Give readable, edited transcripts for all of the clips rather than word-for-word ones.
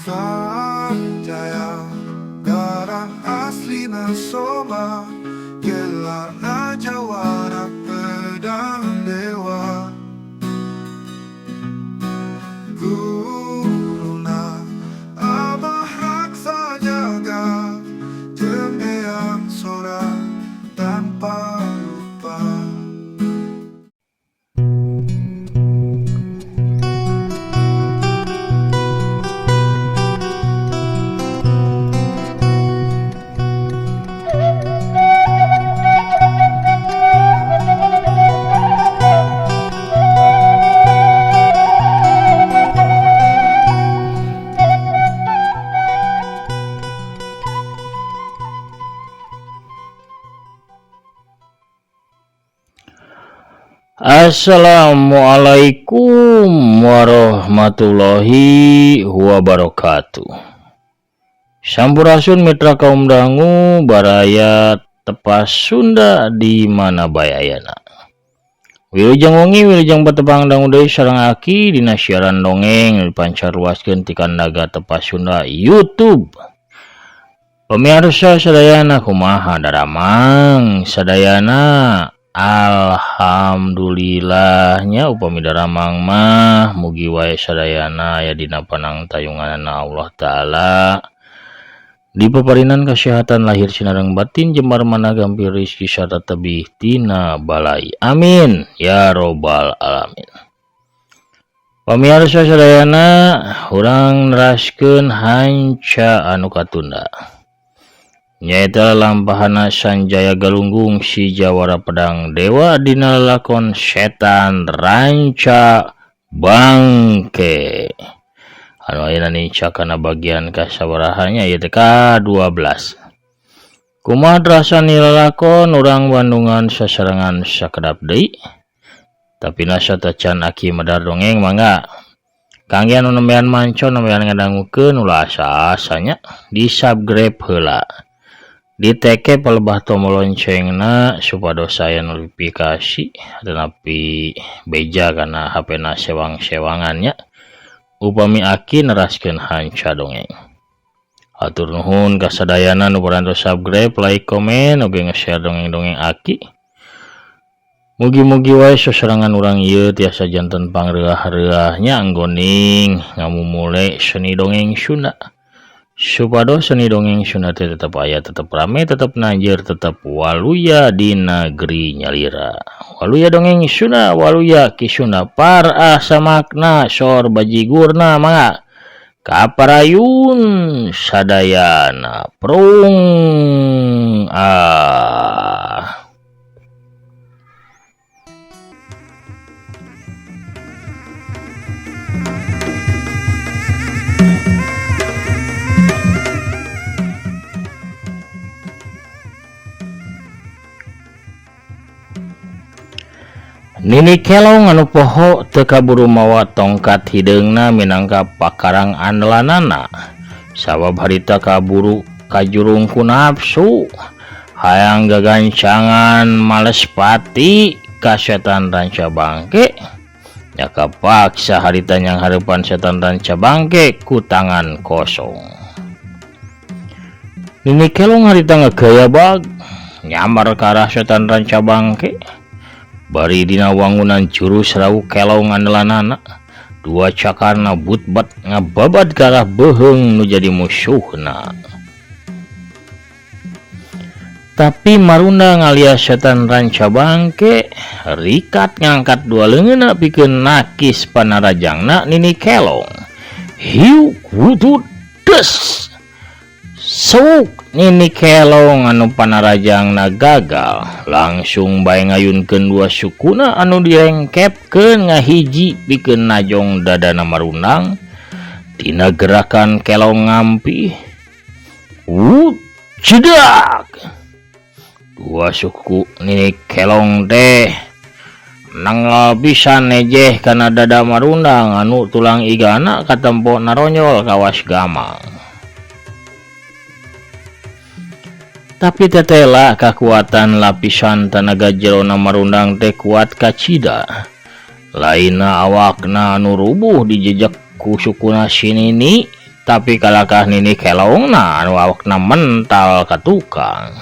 Sanjaya, darah aslina Soma, gelarna jawara pedang dewa. Guruna Abah Raksa Jaga, jeung Eyang Sora tanpa lupa. Assalamualaikum warahmatullahi wabarakatuh. Sampurasun mitra kaum dangu baraya tepas Sunda di mana bae ayana. Wilujeng wengi, wilujeng patepang dangu deui sareng aki dina siaran dongeng dipancarluaskeun ti kandaga tepas Sunda YouTube. Pemirsa sadayana, kumaha daramang sadayana? Alhamdulillahnya, upami daramang mah mugi wae sadayana aya dina panangtayunganana Allah Ta'ala, dipaparinan kesehatan lahir sinareng batin, jembar manah gampil rizki sarta tebih tina balai. Amin ya robbal alamin. Pamirsa sadayana, urang neraskeun hanca anu katunda, nyaeta lampahana Sanjaya Galunggung si Jawara Pedang Dewa dina lalakon Setan Ranca Bangke anu ayeuna nincak kana bagian kasabarahannya, ieu teh ka-12. Kumaha rasana lalakon urang Bandungan sasarengan sakedap deui. Tapi nasa tacan aki medar dongeng, mangga kangge anu nembean manco, nembean ngadangukeun, ulah asa-asanya di subscribe heula, diteke palebah tombol loncengna supados aya notifikasi atanapi beja kana HP na sewang-sewangannya upami aki neraskeun hanca dongeng. Hatur nuhun kasadayana nu parantos subscribe, like, komen, oge nge-share dongeng-dongeng aki. Mugi-mugi wae sasarengan urang ieu tiasa janten pangreuah-reuahnya anggoning ngamumule seni dongeng Sunda, supados seni dongeng Sunda teh tetep aya, tetep rame, tetep nanjeur, tetep waluya di negeri nyalira. Waluya dongeng Sunda, waluya Ki Sunda par samakna sor bajigurna. Mangga kaparayun sadayana, prung ah. Nini Kelong anu poho teu kaburu mawa tongkat hideungna minangka pakarang andelanana, sabab harita kaburu kajurung ku nafsu hayang gagancangan males pati ka Setan Ranca Bangke. Nya kapaksa harita nyang hareupan Setan Ranca Bangke ku tangan kosong. Nini Kelong harita ngagaya bag nyamar ka arah Setan Ranca Bangke. Bari dina wangunan jurus rau kelong andelanana, dua cakarna butbat ngababad ka arah beuheung nu jadi musuhna. Tapi Marundang alias Setan Ranca Bangke rikat ngangkat dua leungeunna pikeun nakis panarajangna Nini Kelong. Hiu kutut des. Sewuk Nini Kelong anu panarajangna gagal, langsung bae ngayunkeun dua sukuna anu direngkepkeun ngahiji pikeun najong dadana Marundang. Dina gerakan kelong ngampi, wut cedak, dua suku Nini Kelong teh nanggal pisan nejeh kana dada Marundang anu tulang igana katempo naronyol kawas gamang. Tapi tetela kakuatan lapisan tanaga jerona Marundang teh kuat kacida. Lainna awakna anu rubuh dijejak ku sukuna si Nini. Tapi kalakah Nini Kelongna anu awakna mental ka tukang.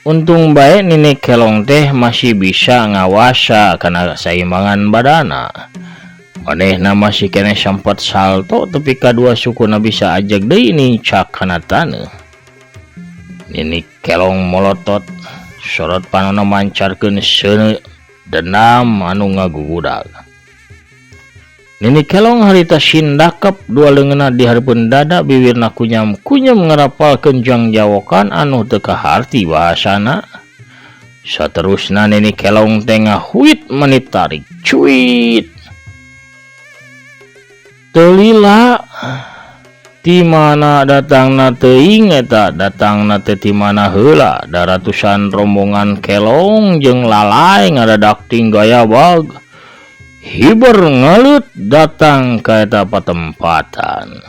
Untung bae Nini Kelong teh masih bisa ngawasa kana kasaimbangan badana. Manehna masih keneh sempat salto tepi ka dua sukuna bisa ajeg deui nincak kana taneuh. Nini Kelong molotot, sorot panonna mancarkeun seuneu dendam anu ngagugudag. Nini Kelong harita sindakep dua leungeunna di hareupeun dada biwirna kunyam-kunyam ngarapalkeun jangjawokan anu teu kaharti bahasana. Saterusna Nini Kelong teh ngahuit menit tarik cuit. Teu lila ti mana datangna teuing eta datangna teh ti mana heula da ratusan rombongan kelong jeung lalai ngadadak ting gayabag. Hiber ngelut datang ka eta patempatan.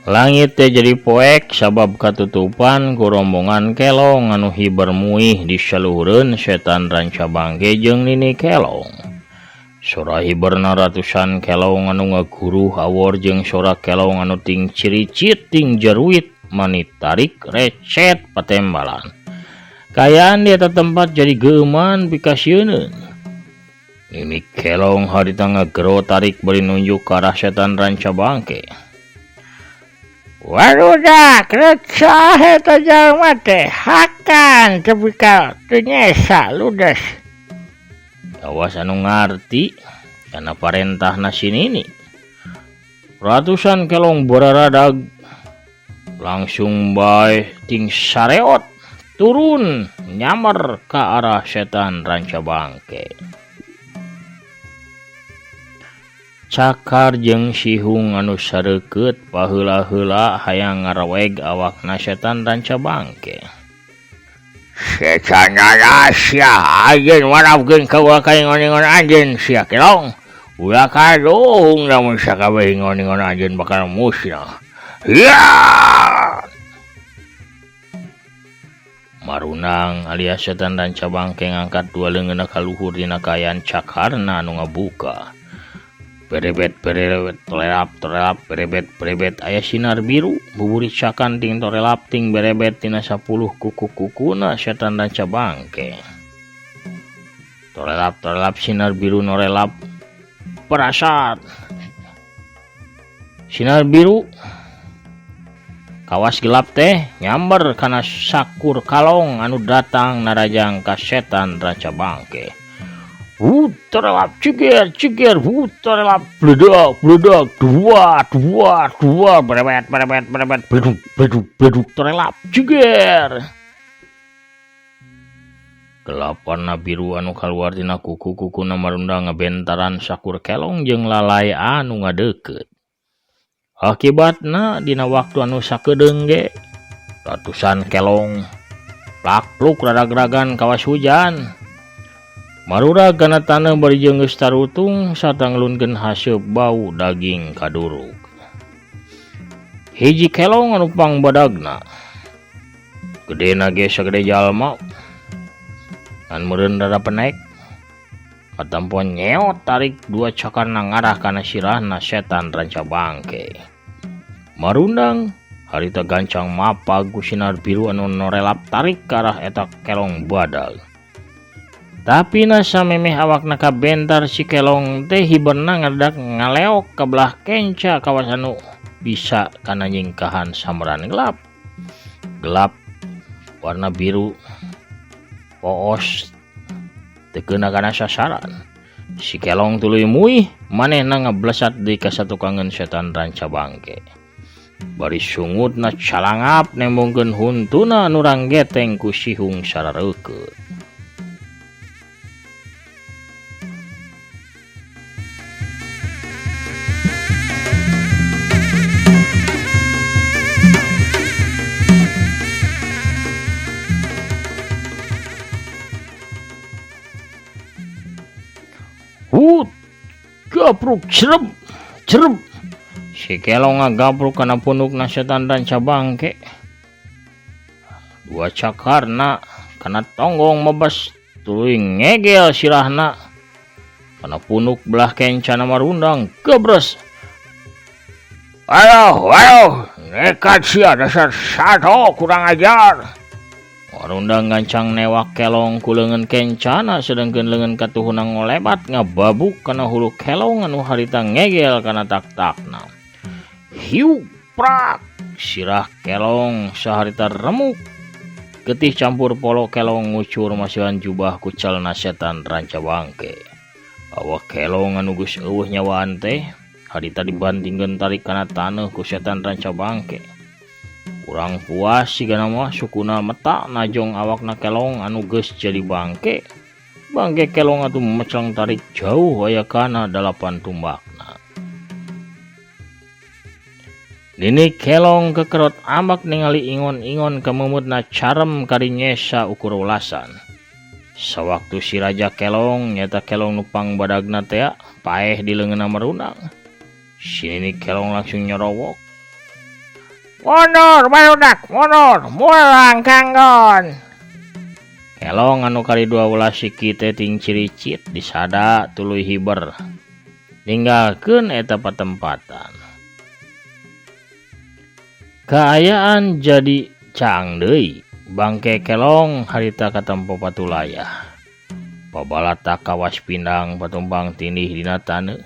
Langit teh jadi poek sabab katutupan ku rombongan kelong anu hiber muih di saluhureun setan Ranca Bangke jeung Nini Kelong. Sora hiberna ratusan kelong anu ngaguruh awor jeung sora kelong anu ting ciricit ting jeruit manit tarik recet patembalan. Kaayaan di eta tempat jadi geuman pikasieuneun. Nini Kelong harita ngagero tarik bari nunjuk ka arah setan Ranca Bangke. Warudak recah eta jalma teh hakan tepi ka teu nyesa ludes. Awas anu ngarti karena parentahna si Nini. Ratusan kelong bararadag langsung bae ting sareot turun nyamar ka arah setan Ranca Bangke. Cakar jeung sihung anu sareukeut paheula-heula hayang ngaraweg awakna setan Ranca Bangke. Setan sia anjeun warapkeun ka ulah ka ingon-ingon anjeun sia Kelong. Ulah kaduhung lamun sakabeh ingon-ingon anjeun bakal musnah. Ya! Marunang alias setan Ranca Bangke ngangkat dua leungeunna ka luhur dina kaayaan cakarna anu ngabuka. Berebet berebet torelap torelap berebet berebet aya sinar biru buburicakan ting torelap ting berebet tina 10 kuku-kukuna setan Ranca Bangke. Torelap torelap sinar biru norelap perasat. Sinar biru kawas gelap teh nyamber kana sakur kalong anu datang narajang ka setan Ranca Bangke. Torelap ciger ciger torelap bledak bledak dua dua dua berebet berebet berebet bleduk bleduk bleduk torelap ciger. Gelap warna biru anu kaluar tina kuku-kukuna marunda ngabentaran sakur kelong jeung lalai anu ngadeukeut. Akibatna dina waktu anu sakedeung ge ratusan kelong plak-pluk raragragan kawas hujan. Marurag kana taneuh bari jeung geus tarutung sarta ngelunkeun haseup bau daging kaduruk. Hiji kelong anu pangbadagna gedena ge sagede jalma ngan meureun rada penek. Katempo nyeot tarik dua cakarna ngarah kana sirahna setan Ranca Bangke. Marundang harita gancang mapag ku sinar biru anu norelap tarik ka arah eta kelong badag. Tapi nasa memeh awakna kabentar si kelong teh hiberna ngadak ngaleok ka belah kenca kawas anu bisa kana nyingkahan samran gelap. Gelap warna biru poos teu keuna kana sasaran. Si kelong tuluy muih manehna ngablesat deui ka satukangeun setan Ranca Bangke. Bari sungutna calangap nembongkeun huntuna anu ranggeteng ku sihung sarareukeut. Gabruk cerep cerep si kelong ngagabruk kana punukna setan Ranca Bangke. Dua cakarna kana tonggong mebes tuluy ngegel sirahna. Kana punuk belah kencana marundang gebres. Aduh, aduh, nekat sia dasar sato kurang ajar. Marundang gancang newak kelong ku leungeun kencana sedengkeun leungeun katuhuna ngolebat ngababuk kana hulu kelong anu harita ngegel kana tak-takna. Hiu prak sirah kelong saharita remuk. Getih campur polo kelong ngucur masihan jubah ku calana setan ranca bangke. Awak kelong anu geus eueuh nyawaan teh harita dibantingkeun tarik kana taneuh ku setan ranca bangke. Kurang puas sigana mah sukuna meta najong awakna kelong anu geus jadi bangke. Bangke kelong atuh meclang tarik jauh aya kana 8 tumbakna. Nini kelong kekerot ambak ningali ingon-ingon kemumutna carem karinyesa ukur ulasan. Sawaktu si raja kelong nyata kelong nupang badagna tea paeh di leungeunna marundang. Si nini kelong langsung nyorowok. Mundur barudak, mundur, mulang kanggon. Kelong anu kali 12 siki teh ting ciricit disada tuluy hiber. Ninggalkeun eta patempatan. Kaayaan jadi cang deui, bangke kelong harita katempo patulayah. Pabalata kawas pindang patumpang tindih dina taneuh.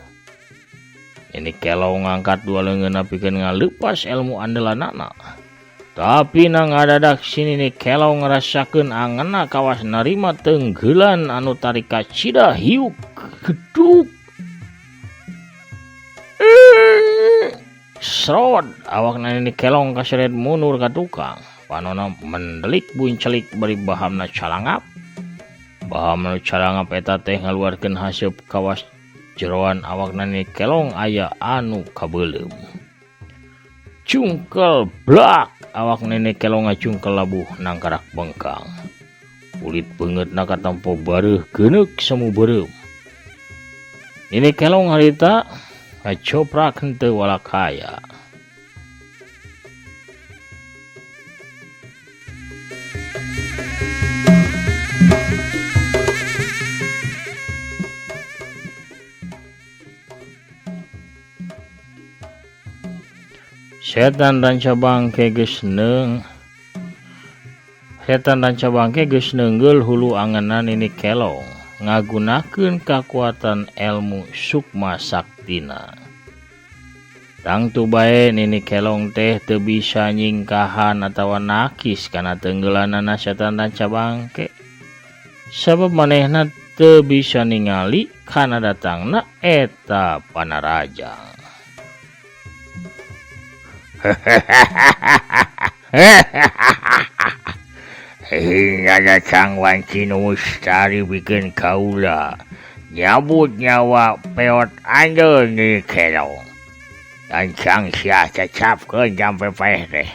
Ini kelong ngangkat dua leungeun pikeun ngaleupas ilmu andelanana. Tapi na ngadadak sini nih kelong ngerasakeun angeunna kawas narima tenggelan anu tarik kacida hiuk geduk. Srod awakna nini kelong kaseret mundur ka tukang. Panona mendelik buncelik bari bahamna calangap. Bahamna calangap eta teh ngaluarkeun haseup kawas jeroan awakna nini kelong aya anu kabeuleum. Cungkel blak awak nini kelong ngacungkel labuh nangkarak bengkang. Kulit beungeutna katempo bareuh geuneuk semu beureum. Nini kelong harita ngacoprak henteu walakaya. Setan ranca bangke geus neung. Setan ranca bangke geus neunggul hulu angeunna nini kelong ngagunakeun kakuatan elmu sukma saktina. Tangtu bae nini kelong teh teu bisa nyingkahan atawa nakis kana tenggelanana setan ranca bangke. Sabab manehna teu bisa ningali kana datangna eta panarajang. Hingga datang wanci nu mustari bikin kaula nyabut nyawa peot anjeun ni kelong. Gancang sia cecapkeun jampe paeh teh.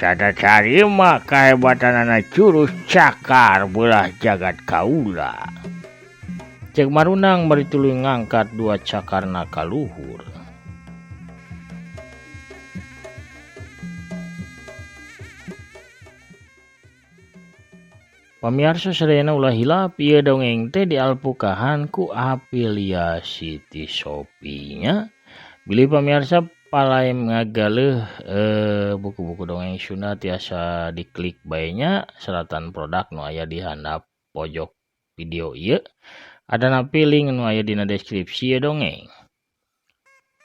Sada tarima kahebatanana jurus cakar belah jagat kaula. Cek marunang bari tuluy ngangkat dua cakarna ka luhur. Pamiarsa sadayana ulah hilap ieu dongeng teh dialpukahan ku afiliasi ti Shopee-nya. Bilih pamiarsa palai ngagaleuh buku-buku dongeng Sunda tiasa diklik bae nya seratan produk nu aya di handap pojok video ieu. Adanapi link nu aya dina deskripsi ieu dongeng.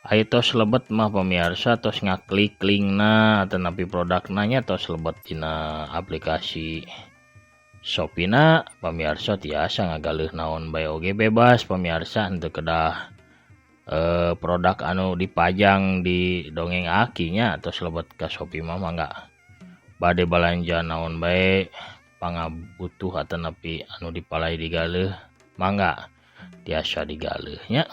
Aya tos lebet mah pamiarsa tos ngaklik linkna atanapi produkna nya tos lebet dina aplikasi Shopee-na. Pamiarsa tiasa ngagaleuh naon bae oge bebas pamiarsa henteu kedah produk anu dipajang di dongeng aki nya tos lebet ka Shopee mah mangga bade balanja naon bae pangabutuh atanapi anu dipalai digaleuh mangga tiasa digaleuh nya.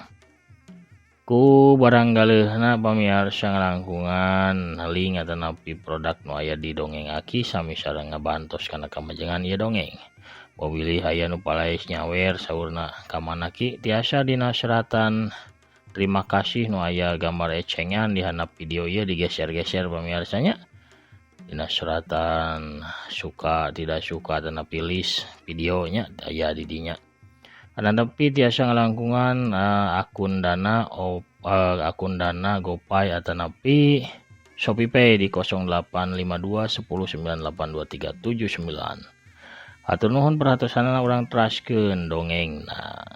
Ku barang galeuhna pamiarsa ngalangkungan link atanapi produk nu aya di dongeng aki sami sareng ngabantos kana kamajengan ieu dongeng. Bobilih aya nu palaes nyawer saurna ka mana ki tiasa dina seratan terima kasih nu aya gambar ecengan di handap video ieu digeser-geser pamiarsanya. Dina seratan suka tidak suka tanapi list videonya aya di dinya. Tapi tiasa ngalangkungan akun Dana akun Dana GoPay atanapi ShopeePay di 0852 10 98 2379. Hatur nuhun perhatosanana, urang teraskeun dongengna.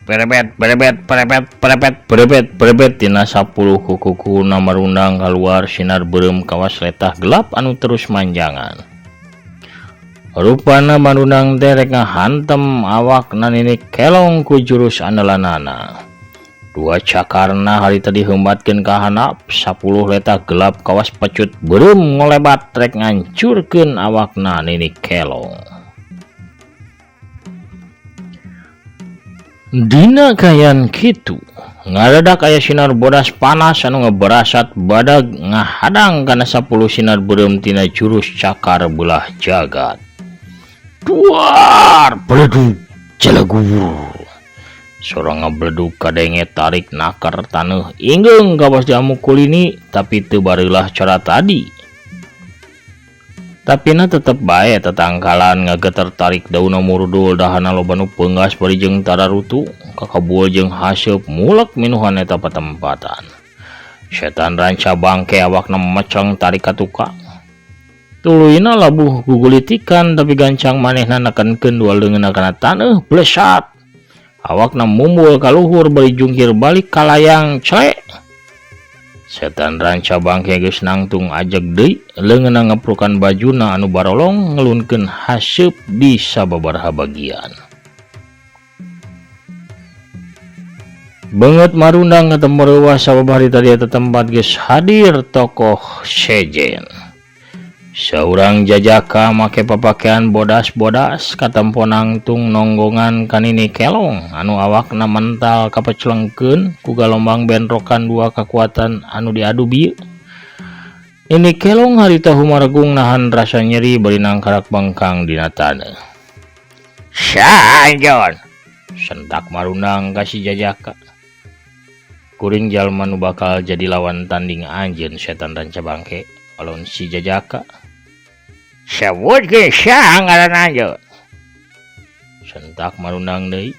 Perebet berebet perebet perebet berebet berebet tina 10 kuku-kukuna marundang kaluar sinar beureum kawas letah gelap anu terus manjangan. Rupana marundang teh rek ngahantem awakna Nini Kelong ku jurus andalanana. Dua cakarna harita dihembatkeun ka handap, 10 letah gelap kawas pecut beureum ngolebat rek ngancurkeun awakna Nini Kelong. Dina kayan kitu ngadadak aya sinar bodas panas anu ngeberasat badag ngahadang kana 10 sinar beureum tina jurus cakar belah jagat. Duar beledug jelegur. Sora ngabledug kadenge tarik nakar taneuh inggeung kawas diamuk kulini tapi teu bareulah cara tadi. Tapina tetep bae tetangkalan ngageter tarik dauna murudul dahana loba nu peunggas bari jeung tararutu kakabul jeung haseup mulek minuhan eta patempatan. Setan ranca bangke awakna meceng tarik ka tukang. Tuluyna labuh gugulitikan tapi gancang manehna nekenkeun dua leungeunna kana taneuh blesat. Awakna mumbul ka luhur bari jungkir balik ka layang clek. Setan ranca bangke geus nangtung ajeg deui, leungeunna ngeprukan bajuna anu barolong ngelunkeun haseup di sababaraha bagian. Beungeut marundang ketemu reuwas sabab harita di eta tempat geus hadir tokoh sejen. Saurang jajaka make papakean bodas-bodas katempo nangtung nonggongan ka Nini Kelong anu awakna mental kapecelengkeun ku galombang bentrokan dua kakuatan anu diadu bieu. Nini Kelong harita humaregung nahan rasa nyeri bari nangkarak bengkang dina taneuh. Sanjon, sentak marundang ka si jajaka. Kuring jalma nu bakal jadi lawan tanding anjeun setan ranca bangke alon si jajaka. Sebutkeun saha ngaran anjeun? Sentak marundang deui.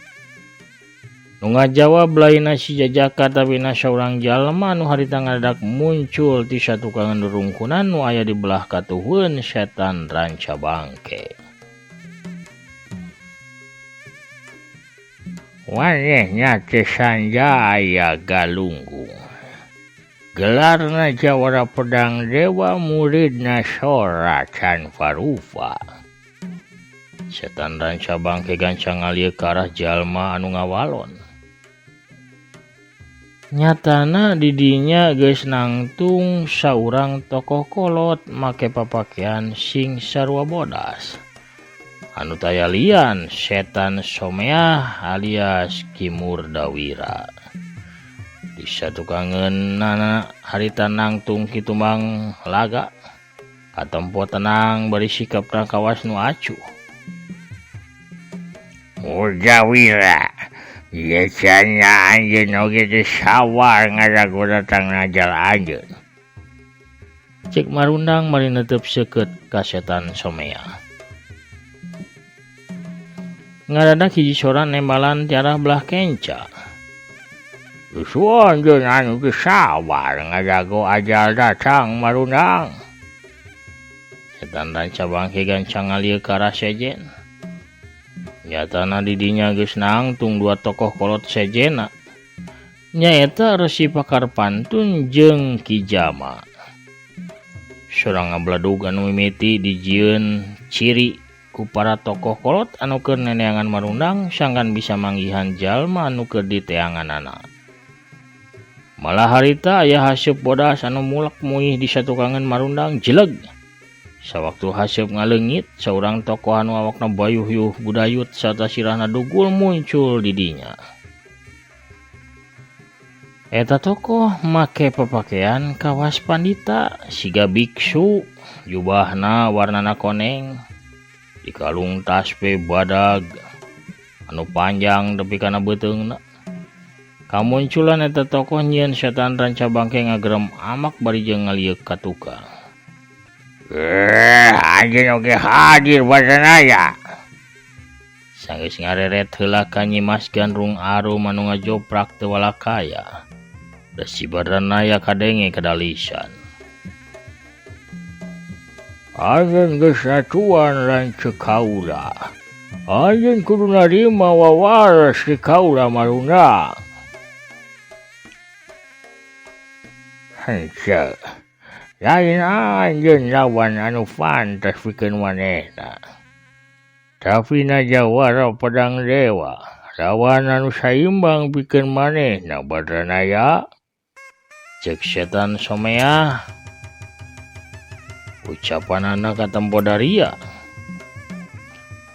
Nu ngajawab lainna si jajaka tapi na saurang jalma anu harita ngadadak muncul ti satukangan rurungkunan nu aya di belah katuhun setan ranca bangke. Wanehna teh Sanjaya Galunggung. Gelarna jawara pedang dewa muridna Sora Canvaruva. Setan ranca bangke gancang ngalieu ka arah jalma anu ngawalon. Nyatana di dinya geus nangtung saurang tokoh kolot make papakean sing sarua bodas. Anu taya lian setan Someah alias Ki Murdawira. Di satukangeunana harita nangtung Ki Tumbang laga katempo tenang bari sikapna kawas nu acuh. Murdawira, ieu cenah anjeun oge teu sawar ngadago datang najal anjeun. Cek marundang bari netep seukeut ka setan Someah. Ngadadak hiji sora nembalan ti arah belah kenca. Suan jeung anu teu sawar ngadago ajal datang marundang. Setan ranca bangke gancang ngalieu ka arah sejen. Nyatana di dinya geus nangtung dua tokoh kolot sejena. Nyaeta Resi Pakar Pantun jeung Ki Jama. Sorang ngabledug anu mimiti dijieun ciri ku para tokoh kolot anu keur neneangan marundang sangkan bisa manggihan jalma anu keur diteanganana. Malah harita aya haseup bodas anu mulek muih di satukangan marundang jeleg. Sawaktu haseup ngaleungit, saurang tokoh anu awakna bayuh-yuh budayut sarta sirahna dugul muncul di dinya. Eta tokoh make papakean kawas pandita siga biksu, jubahna warnana koneng, dikalung tasbih badag anu panjang tepi kana beuteungna. Kamunculan eta tokoh nyieun setan ranca bangke ngagerem amak bari jeung ngalieuk ka tukang. Anjeun oge hadir Badranaya. Sanggeus ngareret heula ka Nyimas Gandrung Arum anu ngajoprak teu walakaya. Resi Badranaya kadenge kadalisan. Anjeun geus natuan lanceuk kaula. Anjeun kudu narima wawares ti kaula marundang. Henteu. Lain anjeun lawan anu pantas pikeun manehna. Tapi na jawara pedang dewa, lawan anu saimbang pikeun manehna Badranaya. Cek setan Someah. Ucapanana katempo daria.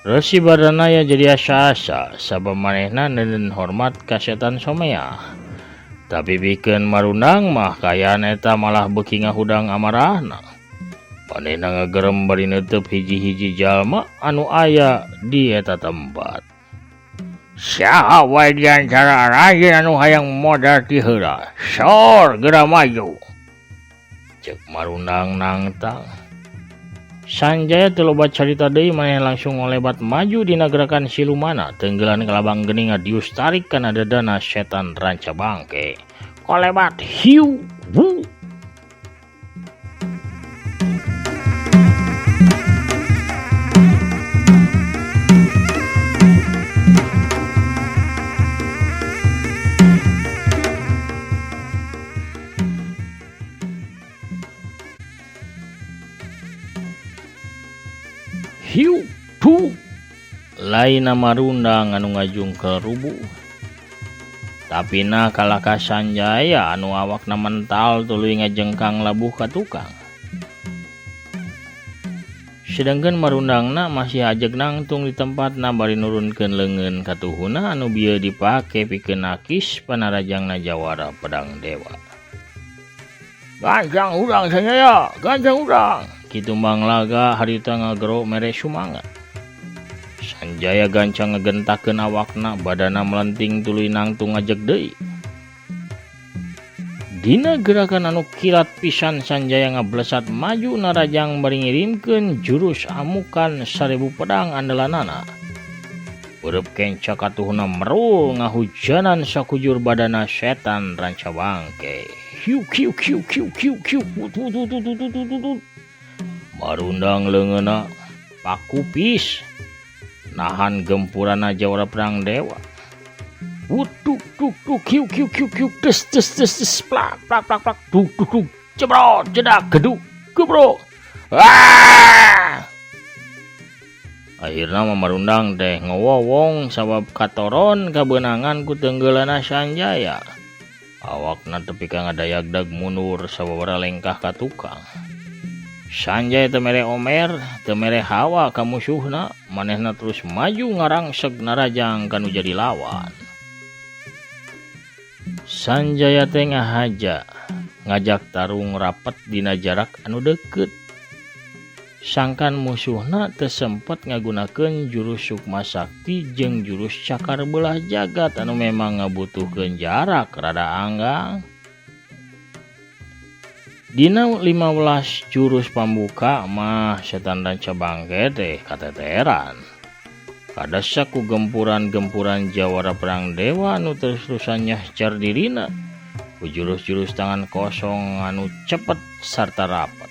Resi Badranaya jadi asa-asa sabab manehna neuneun hormat ka setan Someah. Tapi pikeun marundang mah kaayaan eta malah beuki ngahudang amarahna. Manehna ngagerem bari neuteub hiji-hiji jalma anu aya di eta tempat. Saha wae di antara aranjeun anu hayang modar ti heula? Sor geura maju. Cek marundang nangtang. Sanjaya teu loba carita deui manehna langsung ngolebat maju dina gerakan silumana tenggelan kalabang geuning ngadius tarik kana dadana setan ranca bangke. Kolebat hiu wu. Hiu tu lain marundang anu ngajungkel rubuh. Tapi na kalah ka Sanjaya anu awakna mental tuluy ngajengkang labuh ka tukang. Sedangkan marundangna masih ajeg nangtung di tempatna bari nurunkeun leungeun katuhuna anu bieu dipake pikeun nakis panarajangna jawara pedang dewa. Gancang urang Sanjaya, gancang urang. Kitu manglaga harita ngagero mere sumangat. Sanjaya gancang ngegentakeun awakna, badana melenting tuluy nangtung ngajeg deui. Dina gerakan anu kilat pisan Sanjaya ngablesat maju narajang bari ngirimkeun jurus amukan 1000 pedang andalanana. Beureub kenca katuhna merul ngahujanan sakujur badana setan ranca bangke. Hiu kiu kiu kiu kiu kiu tut tut tut tut tut tut. Marundang leungeunna pakupis nahan gempurana jawara perang dewa. Wutuk tuk tuk kiu kiu kiu kiu tes tes tes tes plak plak plak plak tuk tuk tuk jebrot jedak geduk gebrok. Ah! Akhirna mah marundang teh ngowowong sabab katoron kabeunangan ku tenggeulana Sanjaya. Awakna tepi ka ngadayagdag mundur sababaraha lengkah ka tukang. Sanjaya teu mere omer, teu mere hawa ka musuhna, manehna terus maju ngarangseg narajang kanu jadi lawan. Sanjaya teh ngahaja, ngajak tarung rapet dina jarak anu deukeut. Sangkan musuhna teu sempet ngagunakeun jurus Sukma Sakti jeung jurus Cakar Belah Jagat anu memang ngabutuhkeun jarak rada anggang. Dina 15 jurus pambuka mah setan ranca bangke teh kateteran. Kadasa ku gempuran-gempuran jawara perang dewa anu terus-terusan nyahcar dirina ku jurus-jurus tangan kosong anu cepet sarta rapet.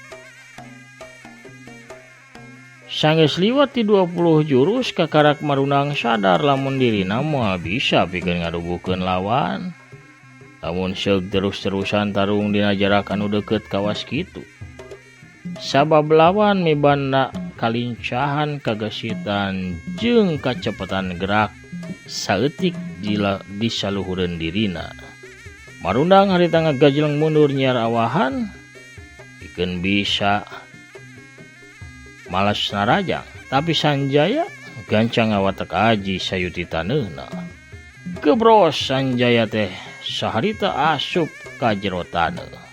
Sanggeus liwat ti 20 jurus kakarak marundang sadar lamun dirina moal bisa pikeun ngarubuhkeun lawan. Lamun seug terus-terusan tarung dina jarak anu deukeut kawas kitu. Sabab lawan mibanda kalincahan, kagesitan jeung kacepetan gerak saeutik di saluhureun dirina. Marundang harita ngagajleng mundur nyiar awahan pikeun bisa malas narajang, tapi Sanjaya gancang ngawatek aji sayuti taneuhna. Gebros Sanjaya teh saharita asup ka jero taneuh.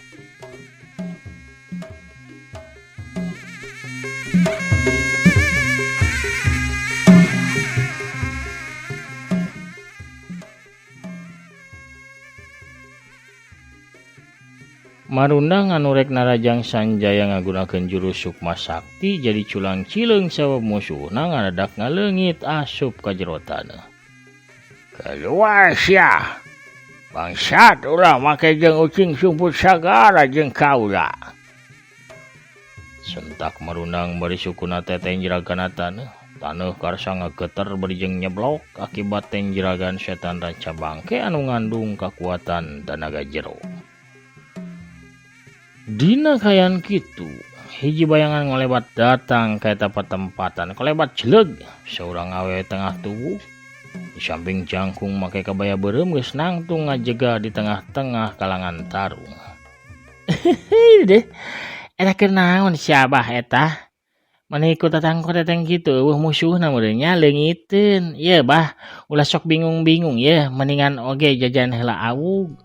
Marundang anu rek narajang Sanjaya ngagunakeun jurus Sukma Sakti jadi culang cileung sabab musuhna ngadadak ngaleungit asup ka jero taneuh. Keluar sia. Bangsat ulah make jeung ucing sumput sagara jeung kaula. Sentak Marundang bari sukuna teteng jiragana taneuh. Taneuh karsa ngageter bari jeung nyeblok akibat tengjiragan setan ranca bangke anu ngandung kakuatan tanaga jero. Dina kayan kitu, hiji bayangan ngolebat datang ka eta patempatan, kolebat jeleg saurang awewe tengah tubuh. Di samping jangkung make kabaya beureum geus nangtung ngajega di tengah-tengah kalangan tarung. Deh, eta keur naon si Abah eta? Maneh ku tatangko teteng kitu eueuh musuhna meureun nya leungiteun. Ieu bah, ulah sok bingung-bingung yeuh, mendingan oge jajan heula awug.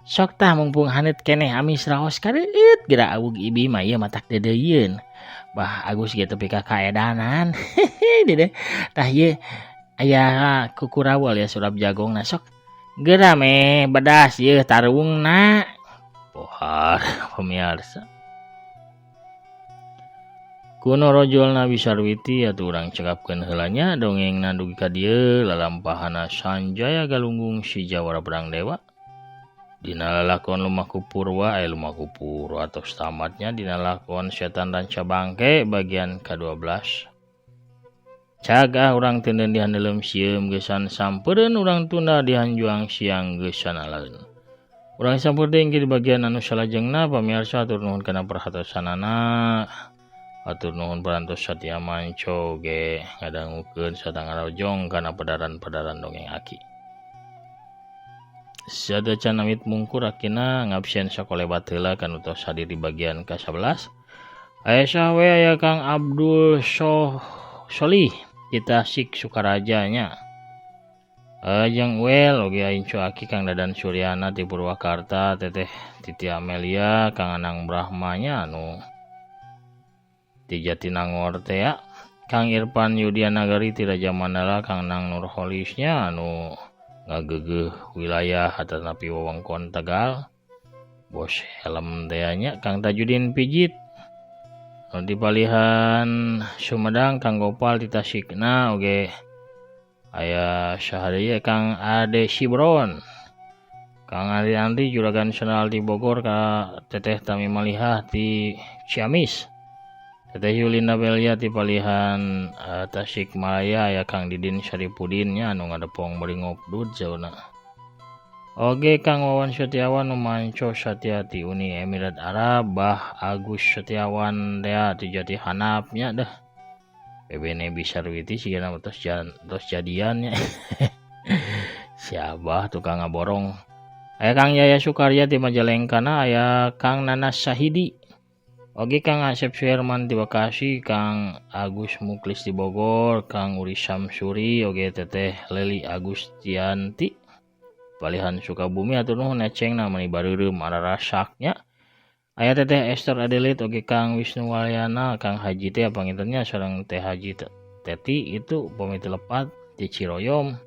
Sok tah mumpung haneut keneh amis raos kareueut geura awug ibi mah ieu matak deudeuieun. Bah Agus ge tepi ka kaedanan. Dedeh. Tah ieu aya kukurawal ya surap jagongna sok geura meh bedas ieu tarungna. Pohar pamiarsa. Kuno rojolna Bisarwiti atuh urang cekapkeun heula nya dongengna dugi ka dieu lalampahana Sanjaya Galunggung si Jawara Pedang Dewa. Dina lalakon Lumaku Purwa Lumaku Purwa atos tamatnya dina lakon Setan Ranca Bangke bagian ke-12. Cagah urang teuneun di handeuleum sieum geusan sampeureun urang tunda di hanjuang siang geusan aleun. Urang sampeur deui di bagian anu salajengna pamirsa atur nuhun kana perhatosanana. Atur nuhun parantos satia manco ge ngadangukeun sarta ngarojong kana pedaran-pedaran dongeng aki. Sada can amit mungkur akina ngabsen sakolebat heula kanu tos hadir di bagian ka-11. Aya saha we aya Kang Abdul Solih di Tasik Sukaraja nya. Jeung Well oge incu aki Kang Dadan Suryana ti Purwakarta, Teteh Titi Amelia, Kang Anang Brahmanya anu ti Jatinangor teh ya. Kang Irfan Yudianagari ti Raja Mandala, Kang Nang Nurholisnya anu ngagegeuh wilayah atanapi wewengkon Tegal, bos helm teh nya. Kang Tajudin Pijit anu di palihan Sumedang, Kang Gopal di Tasikna oge aya saha deui Kang Ade Sibron, Kang Adi Andri juragan sendal di Bogor, ka Teteh Tami Malihah di Ciamis, Teteh Yulinda Belia di palihan Tasikmalaya, aya Kang Didin Saripudin nya anu ngadepong bari ngopdud sauna. Oge Kang Wawan Setiawan nu manco Satiati Uni Emirat Arab, Bah Agus Setiawan dea ti Jati Hanap nya dah. Bebene Bisarwiti sigana tos jadian nya. Si Abah tukang ngaborong. Aya Kang Yaya Sukarya di Majalengkana, aya Kang Nanas Sahidi. Oge Kang Asep Suherman di Bekasi, Kang Agus Muklis di Bogor, Kang Uri Samsuri, oge Teteh Leli Agustianti palihan Sukabumi atur nuhun ecengna mani bareureum ararasaknya. Aya Teteh Esther Adelit, oge Kang Wisnu Walyana, Kang Haji teh pangintennya sareng Teh Haji Teti itu pamit lepat di Ciroyom.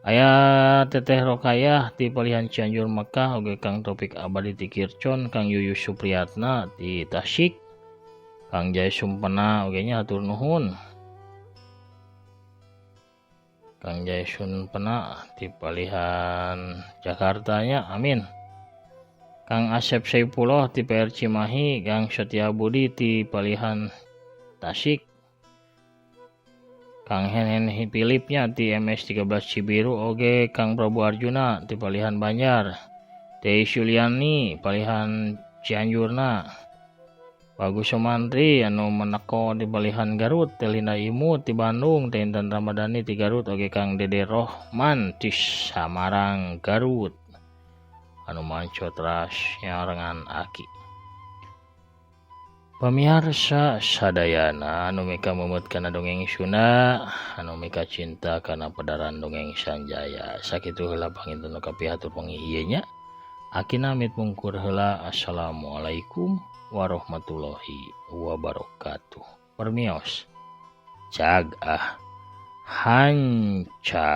Aya Teteh Rokayah di palihan Cianjur Mekah, oge Kang Topik Abadi di Kircon, Kang Yuyu Supriyatna di Tasik, Kang Jaya Sumpena oge nya hatur nuhun. Kang Jaya Sumpena di palihan Jakarta nya, amin. Kang Asep Saipullah di PR Cimahi, Kang Setia Budi di palihan Tasik, Kang Henen Philipnya di MS 13 Cibiru, oge Kang Prabu Arjuna di palihan Banjar, Teh Suliani palihan Cianjurna, Bagus Sumantri anu meneko di palihan Garut, Telina Imut di Bandung, Teh Intan Ramadhani di Garut, oge Kang Dede Rohman di Samarang Garut anu manco teras nyarengan aki. Pamiarsa sadayana anu mika memeut kana dongeng Sunda, anu mika cinta kana pedaran dongeng Sanjaya. Sakitu heula panginten nu kapihatur wengi ieu nya. Akina amit mungkur heula. Assalamualaikum warahmatullahi wabarakatuh. Permios. Cag ah hanca.